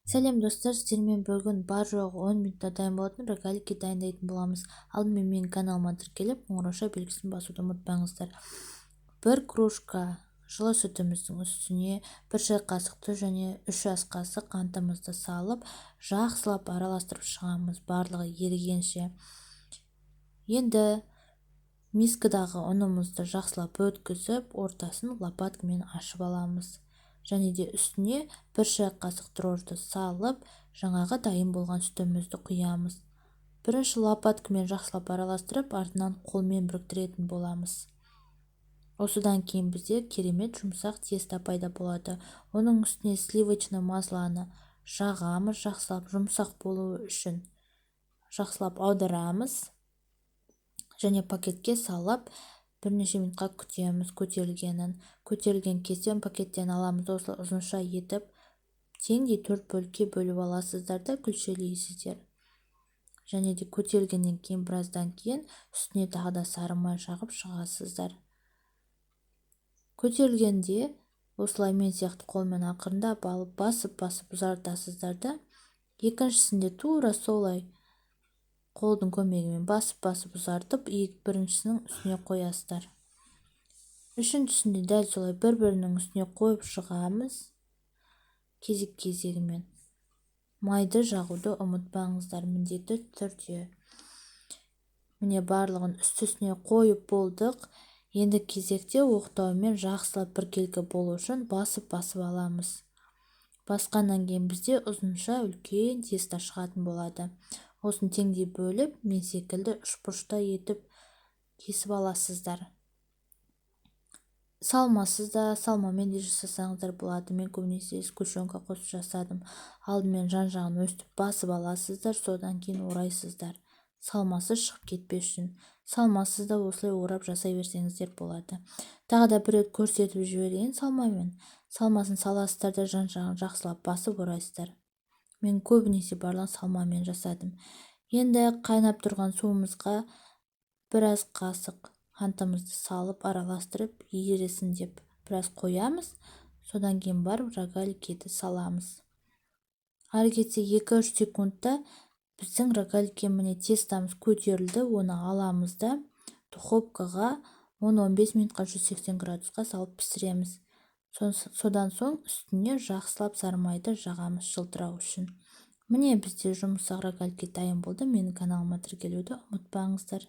Сәлем, достар! Сіздермен бүгін бар-жоғы 10 минутта дайын болатын рогалики дайындайтын боламыз. Алдымен менің каналыма тіркеліп, қоңырауша белгісін басуды ұмытпаңыздар. Бір кружка жылы сүтіміздің үстіне 1 шай қасық тұз және 3 ас қасық қантымызды салып, жақсылап араластырып шығамыз, барлығы ерігенше. Енді мискадағы ұнымызды жақсылап өткізіп, ортасын лопаткамен ашып аламыз. Және де үстіне 1 шай қасық дрожжды салып, жаңағы дайын болған сүтімізді құямыз. Бірінші лопаткамен жақсылап араластырып, артынан қолмен біріктіретін боламыз. Осыдан кейін бізде керемет жұмсақ тесто пайда болады. Оның үстіне сливочный маслоны жағамыз, жақсылап жұмсақ болуы үшін жақсылап аударамыз және пакетке салып, бірнеше минутқа күтеміз көтерілгенін. Көтерілген кезде пакеттен аламыз, осылай ұзынша етіп теңдей төрт бөлікке бөліп аласыздар да, күлшелейсіздер. Және де көтерілгеннен кейін, біраздан кейін үстіне тағы да сары май жағып шығасыздар. Көтерілгенде осылай мен сияқты қолмен ақырындап алып, басып-басып ұзартасыздар да, екіншісінде тура солай қолдың көмегімен басып-басып ұзартып, біріншісінің үстіне қоясыздар. Үшіншісінде дәл солай бір-бірінің үстіне қойып шығамыз кезек-кезегімен. Майды жағуды ұмытпаңыздар міндетті түрде. Міне, барлығын үсті-үстіне қойып болдық. Енді кезекте оқтаумен жақсылап біркелкі болу үшін басып-басып аламыз. Басқаннан кейін бізде ұзынша үлкен тесто шығатын болады. Осыны теңдей бөліп, мен секілді үшбұрыштай етіп кесіп аласыздар. Салмасыз да, салмамен де жасасаңыздар болады. Мен көбінесе сгущенка қосып жасадым. Алдымен жан-жағын өстіп басып аласыздар, содан кейін орайсыздар. Салмасы шығып кетпес үшін. Салмасыз да осылай орап жасай берсеңіздер болады. Тағы да бір рет көрсетіп жіберейін салмамен. Салмасын саласыздар да, жан-жағын жақсылап басып орайсыздар. Мен көбінесе барлығын салмамен жасадым. Енді қайнап тұрған суымызға біраз қасық қантымызды салып, араластырып, ерісін деп біраз қоямыз. Содан кейін барып рогаликеді саламыз. Ары кетсе 2-3 секундта біздің рогаликке, міне, тестомыз көтерілді. Оны аламыз да, духовкаға 10-15 минутқа 180 градусқа салып пісіреміз. Содан соң үстіне жақсылап сары майды жағамыз жылтырау үшін. Міне, бізде жұмсақ рогалики дайын болды. Менің каналыма тіркелуді ұмытпаңыздар.